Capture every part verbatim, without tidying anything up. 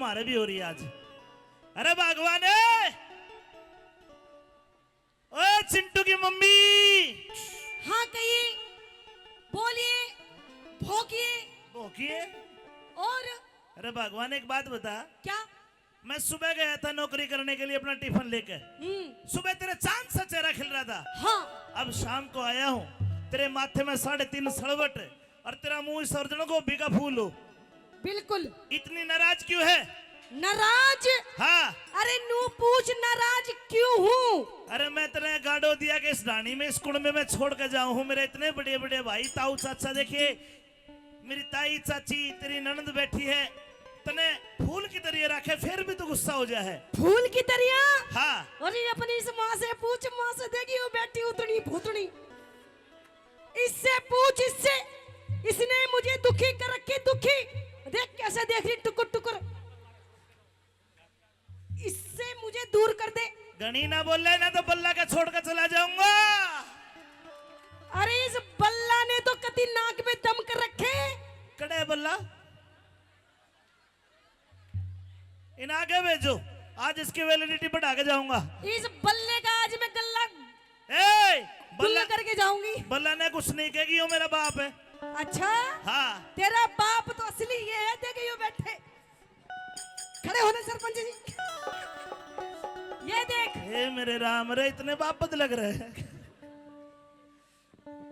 हमारे भी हो रही है आज। अरे भगवान, ए! ओए चिंटू की मम्मी। हाँ, कहिए, बोलिए, भोंकिए। भोंकिए? और? अरे भगवान, एक बात बता। क्या? मैं सुबह गया था नौकरी करने के लिए अपना टिफिन लेकर। हम्म। सुबह तेरा चांद सा चेहरा खिल रहा था। हाँ। अब शाम को आया हूँ, तेरे माथे में साढ़े तीन सड़वट और तेरा मुंह इस अर्जुन गोभी का फूल हो। बिल्कुल। इतनी नाराज क्यों है? नाराज? हाँ। अरे नू पूछ, नाराज क्यों हूँ? अरे मैं तेरे गाड़ो दिया कि इस ढाणी में, इस कुंड में मैं छोड़ के जाऊँ हूँ। मेरे इतने बड़े बड़े भाई, ताऊ, चाचा, देखिए मेरी ताई, चाची, तेरी ननद बैठी है, तने फूल की तरिया रखे, फिर भी तू गुस्सा हो जा है। फूल की तरिया? हाँ। अरे अपनी इस माँ से पूछ, माँ से देखी वो बैठी उतनी भूतनी। इससे पूछ, इससे। इसने मुझे दुखी कर रखी, दुखी। देख कैसे देख रही टुकुर टुकुर। इससे मुझे दूर कर दे। घणी ना बोले, ना तो बल्ला का छोड़ कर चला जाऊंगा। अरे इस बल्ला ने तो कति नाक में दम कर रखे। कड़े बल्ला? इन आगे भेजो, आज इसकी वैलिडिटी बढ़ा के जाऊंगा। इस बल्ले का आज मैं गल्ला ए, गुल्ला बल्ला करके जाऊंगी। बल्ला ने कुछ नहीं कहेगी, यो मेरा बाप है। अच्छा? हाँ। तेरा बाप तो असली ये है, देख यो बैठे, खड़े होने सरपंच जी। ये देख। ए मेरे राम रे, इतने बाप लग रहे हैं।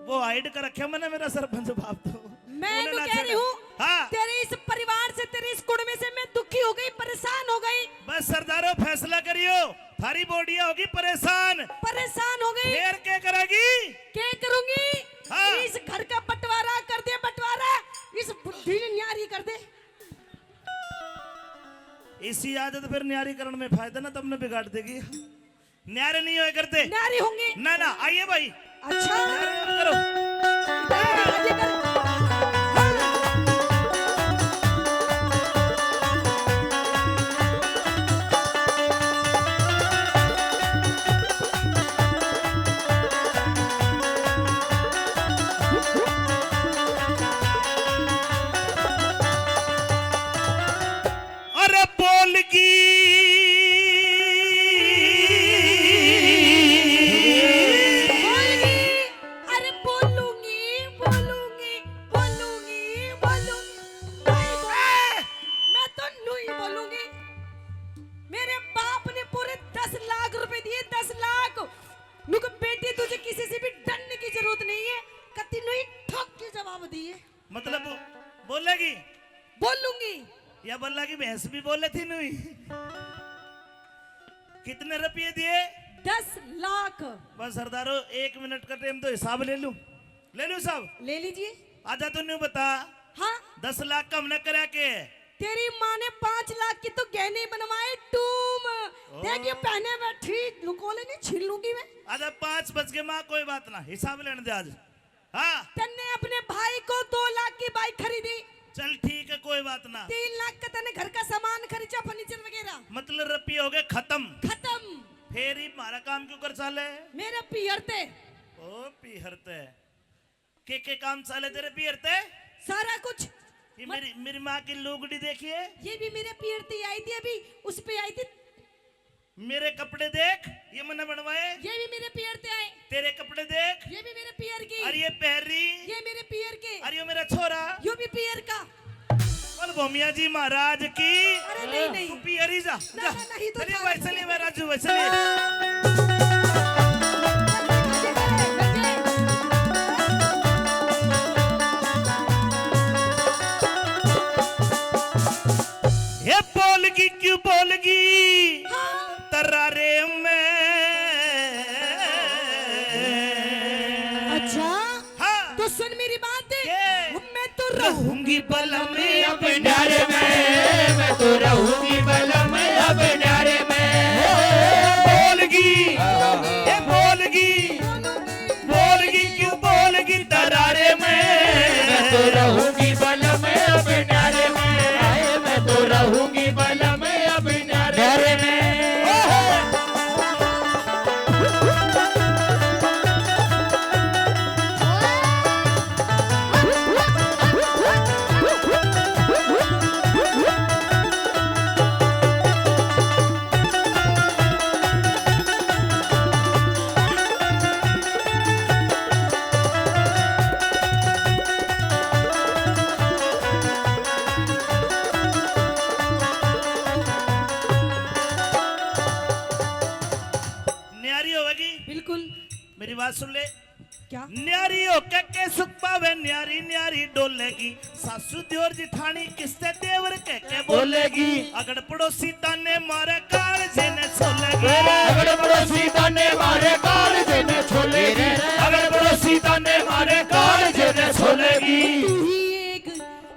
वो हाइड कर रखे मैंने, मेरा सरपंच बाप तो। मैं उन्हें नू ना कह रही छेड़ो। हूँ, हाँ। तेरे इस परिवार से, तेरे इस कुंड में से मैं दुखी हो गई, परेशान हो गई। बस सरदारो, फैसला करियो, थारी बॉडिया होगी परेशान। परेशान हो गई। फिर क्या करेगी? क्या करूंगी? हाँ। इस घर का बंटवारा कर दे, बंटवारा। इस बुढ़ी ने न्यारी कर दे। इसी आदत फिर न्यारी करण में फायदा ना, तुमने बिगाड़ देगी। न्यारे नहीं होए करते। न्यारे होंगे। ना, ना, आइए भाई। अच्छा। न्यारे मत करो। अरे बोलगी। बोलगी। अरे बोलूंगी, बोलूंगी, बोलूंगी, बोलूंगी। नहीं बोलूंगी। ए! मैं तो नहीं बोलूंगी। मेरे बाप ने पूरे दस लाख रुपए दिए, दस लाख। नुक बेटी, तुझे किसी से भी डरने की जरूरत नहीं है। कति नहीं ठोक के जवाब दिए। मतलब बोलेगी? बोलूंगी। या बल्ला की भैंस भी बोले थी नुई। कितने रुपये दिए? दस लाख। बस सरदारो, एक मिनट का टाइम तो हिसाब ले लूं। ले लूं साहब? ले लीजिए। आजा, तू न्यू बता। हाँ। दस लाख का हमने करा के? तेरी माँ ने पाँच लाख की तो गहने बनवाए, टूम। ओ। देख, ये पहने बैठी, लुकोले नहीं, छीन लूंगी मैं। आजा, पाँच बज गए माँ, कोई बात ना, हिसाब लेने दे आज। हाँ। तन्ने अपने भाई को दो लाख की बाइक खरीदी। चल ठीक है, कोई बात ना। तीन लाख का तन्ने घर का सामान खरीदा, फर्नीचर वगैरह। मतलब रुपये हो गए खत्म। खत्म। फिर ही हमारा काम क्यों कर चाले? मेरे पीहर ते। ओ पीहर ते। के के काम चाले तेरे पीहर ते? सारा कुछ। ये मत- मेरी, मेरी माँ की लुगड़ी देखिए। ये भी मेरे पीहर ते आई थी, अभी उस पे आई थी। मेरे कपड़े देख, ये मैंने बनवाए। ये भी मेरे पीहर ते आए। तेरे कपड़े देख। ये भी मेरे पीहर की। अरे ये पहरी। ये मेरे पीहर के। अरे ये मेरा छोरा। यो भी पीहर का। बोल भूमिया जी महाराज की। अरे नहीं, नहीं। तू पीहर ही जा, ना, जा। ना, नहीं तो चलिए था। भाई, चलिए भाई, राजू भाई, चलिए। हे बोलगी, क्यों बोलगी? हाँ। तरारे में। अच्छा। हाँ। तो सुन मेरी बात। के? मैं तो रहूंगी बलम अब न्यारे में, मैं तो रहूंगी बलम अब न्यारे में। बोलगी, ए बोलगी, बोलगी क्यों बोलगी तरारे में? मैं तो रहूंगी बलम अब न्यारे में, मैं तो रहूंगी बलम अब न्यारे में। होगी। बिल्कुल। मेरी बात सुन ले। क्या? न्यारी होके के सुख पावे, न्यारी न्यारी डोलेगी। सासू दियोर जिठानी किसते देवर के के बोलेगी। अगड़ पड़ोसी ताने मारे, कालजे ने छोलेगी। अगड़ पड़ोसी ताने मारे, कालजे ने छोलेगी। अगड़ पड़ोसी ताने मारे, कालजे ने छोलेगी। तू ही एक,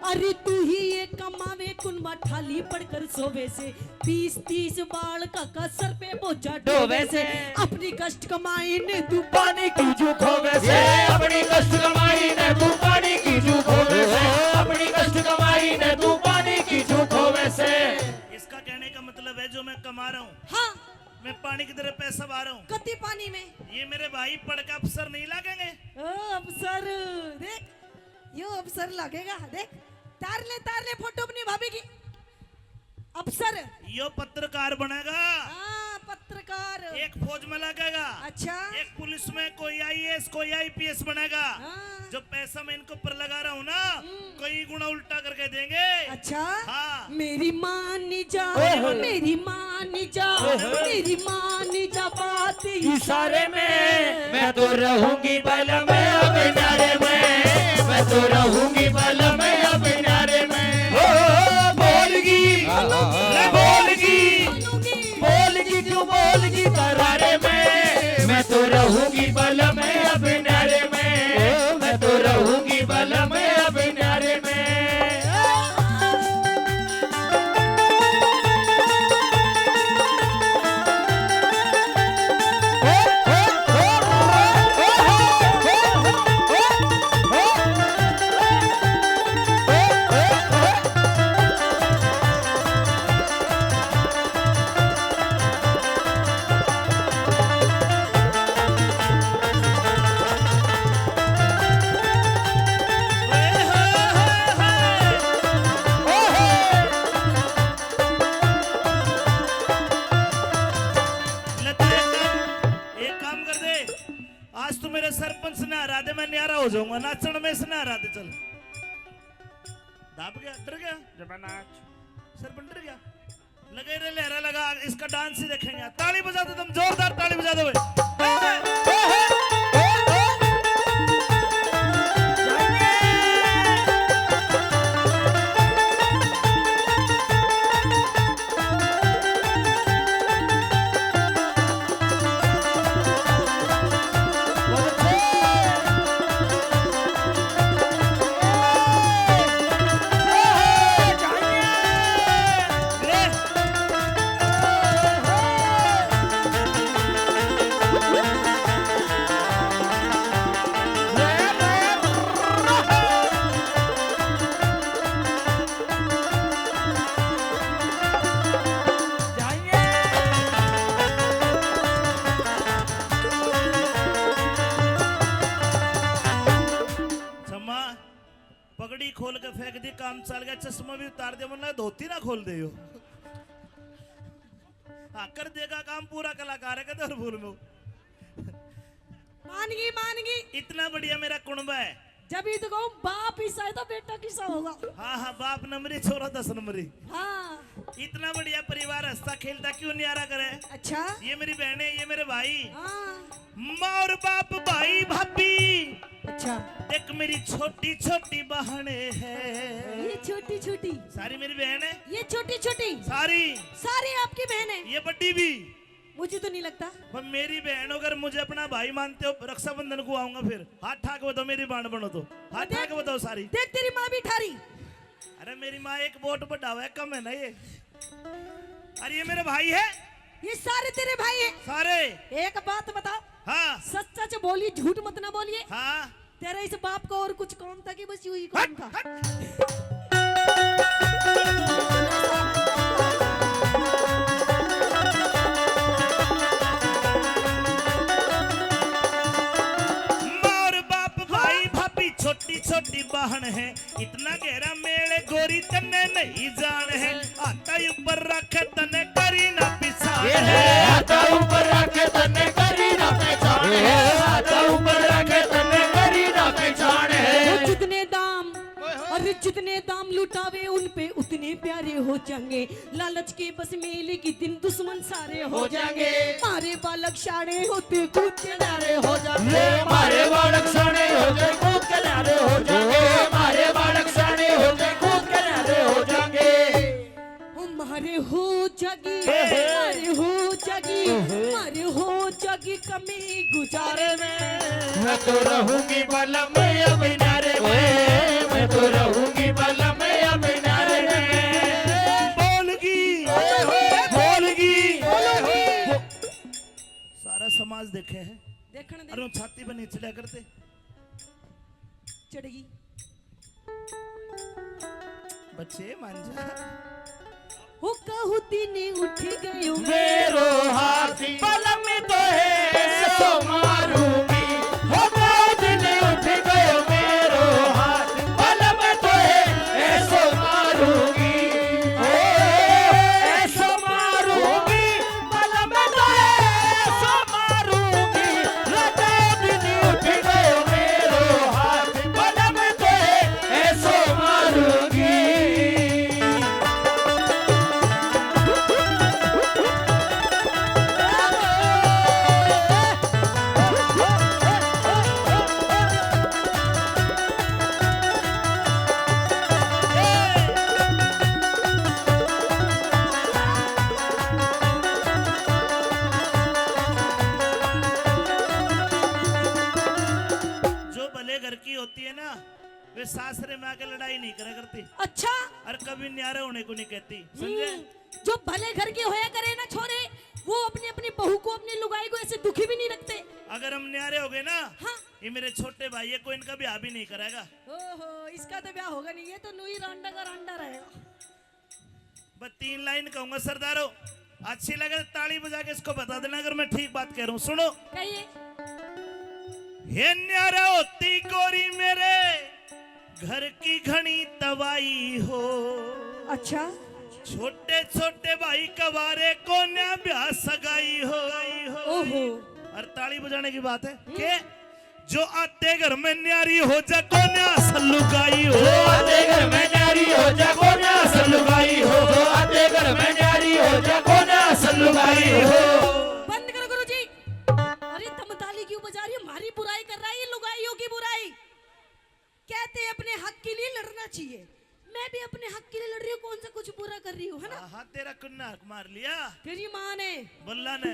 अरे तू ही एक कमावे, कुनबा ठाली पड़कर सोवे से। तीस तीस बालका का सर पे बोझा ढोवे से। अपनी कष्ट कमाई ने तू पानी की जू खोवे से। अपनी कष्ट कमाई ने तू पानी की जू खोवे से। अपनी कष्ट कमाई ने तू पानी की जू खोवे से। इसका कहने का मतलब है, जो मैं कमा रहा हूँ, हाँ। मैं पानी की तरह पैसा बहा रहा हूँ। कति पानी में? ये मेरे भाई पढ़ के अफसर नहीं लागेंगे? ओ अफसर, देख, यो अफसर लागेगा। देख, तार ले, तार ले फोटो अपनी भाभी की। अफसर। यो पत्रकार बनेगा। हाँ, पत्रकार। एक फौज में लगेगा। अच्छा। एक पुलिस में, कोई आईएएस, कोई आईपीएस बनेगा। हाँ। जो पैसा मैं इनको पर लगा रहा हूँ ना, हम्म। कई गुना उल्टा करके देंगे। अच्छा। हाँ। मेरी मान जा, ओहो। मेरी मान जा, ओहो। मेरी मान जा बात इशारे में। मैं तो रहूंगी बलम अब न्यारे में, मैं तो रहूंगी बलम अब न्यारे में। ओ, बोलगी, हाँ, हाँ, हाँ। मैं बोलगी, बोलगी, क्यों बोलगी करारे में। मैं तो रहूंगी बलम अब न्यारे में, मैं तो रहूंगी बलम अब न्यारे में। ले तो एक काम, एक काम कर दे, आज तू मेरे सरपंच ने हरा दे, मैं न्यारा हो जाऊंगा, नाचण में इसने हरा दे। चल, दाब गया, डर गया? जब नाच। सरपंच डर गया। लगे रे लहरा लगा, इसका डांस ही देखेंगे। ताली बजा दो तुम, जोरदार ताली बजा दो भाई। पगड़ी खोल के फेंक दी, काम चल गया, चश्मा भी उतार दिया, वरना धोती ना खोल दे यो। हाँ, कर देगा काम पूरा कलाकार है, कदर भूल में। मान गई, मान गई। इतना बढ़िया मेरा कुणबा है। जब ये तो कहूँ, बाप ईसा है तो बेटा किसा होगा? हाँ, हाँ, बाप नंबरी, छोरा दस नंबरी। हाँ। इतना बढ़िया परिवार हंसता खेलता क्यों न्यारा करे? अच्छा। ये मेरी बहन है, ये मेरे भाई। हाँ। माँ और बाप, भाई, भाभी। अच्छा। देख मेरी छोटी छोटी बहन है। ये छोटी छोटी। सारी मेरी बहन है। ये छोटी छोटी। सारी। सारी आपकी बहन है। ये बड़ी भी। मुझे तो नहीं लगता। पर मेरी बहन हो, अगर मुझे अपना भाई मानते हो, रक्षाबंधन को आऊंगा फिर। हाथ ठाक बताओ, मेरी बहन बनो तो। हाथ देख, ठाक बताओ सारी। देख तेरी माँ भी ठारी। अरे मेरी माँ एक वोट बढ़ावा है, कम है ना ये। अरे ये मेरे भाई है। ये सारे तेरे भाई हैं। सारे। एक बात बताओ। हाँ। सच सच बोली, झूठ मत ना बोलिए। हाँ। तेरे इस बाप को और कुछ काम था कि बस यही काम हट, था? हट। माँ और बाप, भाई, भाभी, छोटी छोटी बहन है, इतना गहरा मेल गोरी तन्ने नहीं जान है। हाथा ऊपर रखे तन्ने करी ना पिछाण है। हाथा ऊपर रखे तन्ने करी ना पहचान है। हाथा ऊपर रखे तन्ने करी ना पहचान है। वो जितने दाम, अरे जितने दाम लुटावे उन पे उतने प्यारे हो जाएंगे। लालच के बस में लेकिन दिन दुश्मन सारे हो जाएंगे। मारे बालक शाणे होते कूद के न्यारे हो जाएंगे। मारे बालक शाणे होते कूद के न्यारे हो जाएंगे। मारे बालक शाणे होते कूद के न्यारे हो जाएंगे। ओ मारे हो जागी, हे, हे। मारे हो जागी, हे, हे। मारे हो जागी कमी गुजारे में। मैं तो रहूंगी बलम अब न्यारे में, मैं तो रहूंगी बलम अब न्यारे में। बोलगी, बोलगी। सारा समाज देखे है। देखण दे। अरे छाती पे नहीं चढ़ा करते। चढ़गी। बच्चे मान जा। हो कहू दिन उठ गयो मेरो हाथ, बलम तो है सो मारूंगी। हो कहू दिन उठ गयो मेरो हाथ, बलम तो है ऐसो मारूंगी। ओ, ऐसो मारूंगी, बलम तो है ऐसो मारूंगी। रातों दिन उठ गयो मेरो हाथ, बलम तो है ऐसो मारूंगी। जो भले घर की होती है ना, वे सासरे में आके लड़ाई नहीं करा करती। अच्छा। और कभी न्यारे होने को नहीं कहती, समझे? हम्म, जो भले घर के होया करे ना छोरे, वो अपनी अपनी बहू को, अपनी लुगाई को ऐसे दुखी भी नहीं रखते। अगर हम न्यारे हो गए ना, हाँ। ये मेरे छोटे भाई है, कोई इनका ब्याह भी नहीं करेगा। ओहो, इसका तो ब्याह होगा नहीं, ये तो नूई रांडा का रांडा रहेगा। बस तीन लाइन कहूंगा सरदारो, अच्छी लगे तो ताली बजा के इसको बता देना अगर मैं ठीक बात कह रहा हूँ। सुनो। कहिए। हे न्यारा होती गोरी मेरे घर की घणी तबाही हो। अच्छा। छोटे छोटे भाई कवारे कोन्या ब्याह सगाई हो। ओहो। और ताली बजाने की बात है। हम्म। के जो आते घर में न्यारी हो जा कोन्या सल्लुगाई हो। जो आते घर में न्यारी हो जा कोन्या सल्लुगाई हो। जो आते घर में न्यारी हो जा कोन्या सल्लुगाई हो। बंद करो गुरुजी। अरे तुम ताली क्यों बजा रही हो? हमारी बुराई कर रहा है ये लुगाइयों की बुराई। कहते अपने हक के लिए लड़ना चाहिए। मैं भी अपने हक के लिए लड़ रही हूँ, कौन सा कुछ बुरा कर रही हूँ, है ना? हाँ, तेरा कुन्ना हक मार लिया। तेरी माँ ने। बल्ला ने।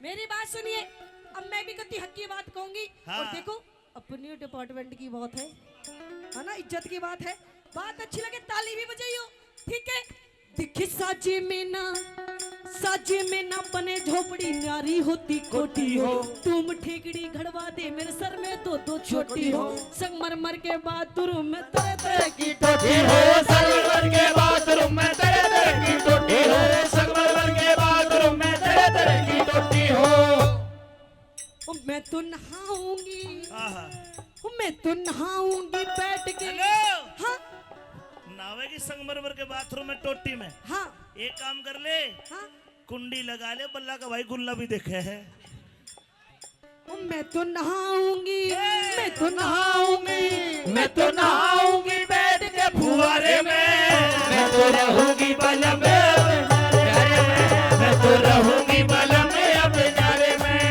मेरी बात सुनिए, अब मैं भी कति हक की बात कहूंगी। हाँ। और देखो, अपनी डिपार्टमेंट की बात है, है ना, इज्जत की बात है, बात अच्छी लगे ताली भी बजाइयो, ठीक है? दिख साजे में ना, साजे में ना बने झोपड़ी, न्यारी होती कोठी हो। तुम ठेकड़ी घड़वा दे मेरे सर में दो दो छोटी हो। संगमरमर के बाथरूम में तरह तरह की टोटी हो। संगमरमर के बाथरूम में तरह तरह की टोटी हो। संगमरमर के बाथरूम में तरह तरह की टोटी हो। ओ, मैं तो नहाऊंगी। आहा। ओ, मैं तो नहाऊंगी बैठ के। हेलो। हाँ। नहावेगी संगमरमर के बाथरूम में, टोटी में। हाँ। एक काम कर ले। हाँ। कुंडी लगा ले, बल्ला का भाई गुल्ला भी देखे है। ओ, मैं तो नहाऊंगी, ए, मैं तो नहाऊंगी, मैं तो नहाऊंगी बैठ के फुहारे में। मैं तो रहूंगी बलम, अरे मैं, मैं तो रहूंगी बलम अब न्यारे में।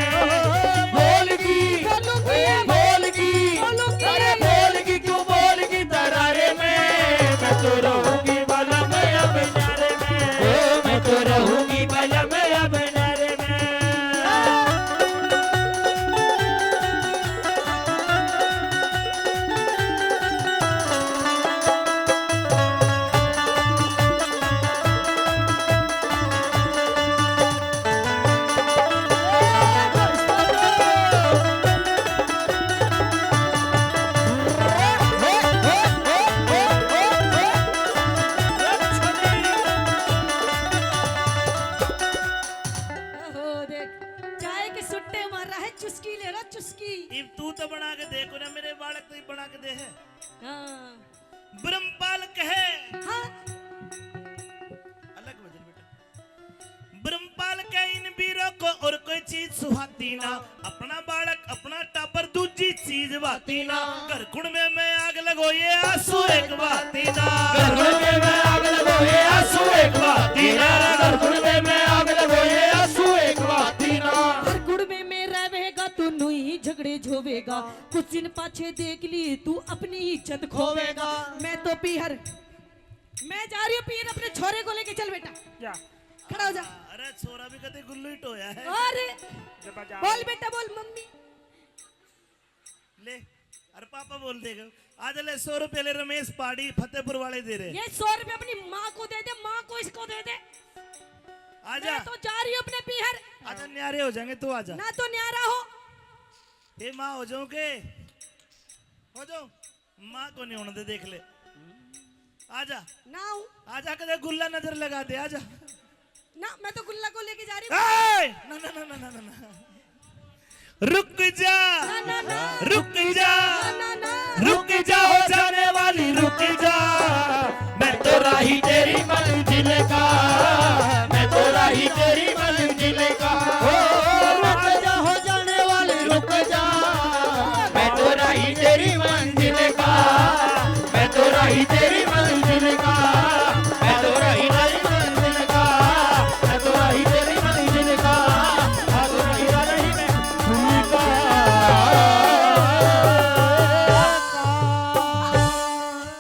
बोलगी, बोलगी, अरे बोलगी, क्यों बोलगी दरारे में? मैं तो रहूंगी बलम अब न्यारे में। ओ, मैं तो रहूंगी बलम अब न्यारे में। ओहो, देख, चाय के सुट्टे मार रहा है, चुस्की ले रहा, चुस्की। इब तू तो बना के दे कोना, मेरे बालक तो इब बना के दे है। हाँ। ब्रह्मपाल कहे। हाँ। अलग वजन बेटा। ब्रह्मपाल कहे इन बीरों को और कोई चीज सुहाती ना, अपना बालक, अपना टाबर, दूजी चीज बाती ना। घर कुण में मैं आग लगो, ये आंसू एक बाती ना। घर कुण में मैं आग लगो, ये आंसू एक बाती ना। घर कुण में मैं आग लगो, ये आंसू एक बाती ना। घर कुण में मैं रहेगा, तू नुई झगड़े झोवेगा। कुछ दिन पाछे देख ली, तू अपनी इज्जत खोवेगा। मैं तो पीहर, मैं जा रही हूँ पीहर, अपने छोरे को लेके चल बेटा। जा। खड़ा हो जा। अरे छोरा भी कते गुल्लू ही टोया है। अरे जब जा बोल बेटा, बोल मम्मी। ले, अरे पापा बोल देगा। आज ले सौ रुपए ले रमेश पाड़ी फतेहपुर वाले दे रहे। ये सौ रुपए अपनी माँ को दे दे, माँ को इसको दे दे। आजा। मैं तो जा रही हूँ अपने पीहर। आजा, न्यारे हो जाएंगे, तू आजा। ना तो न्यारा हो। ए माँ हो जाऊं के? हो जाऊं? माँ को नहीं होने दे, देख ले। आजा। ना हूँ। आजा, कदे गुल्ला नजर लगा दे, आजा। ना, मैं तो गुल्ला को लेके जा रही हूँ। ए! ना, ना, ना, ना, ना, ना, ना। रुक जा। ना, ना,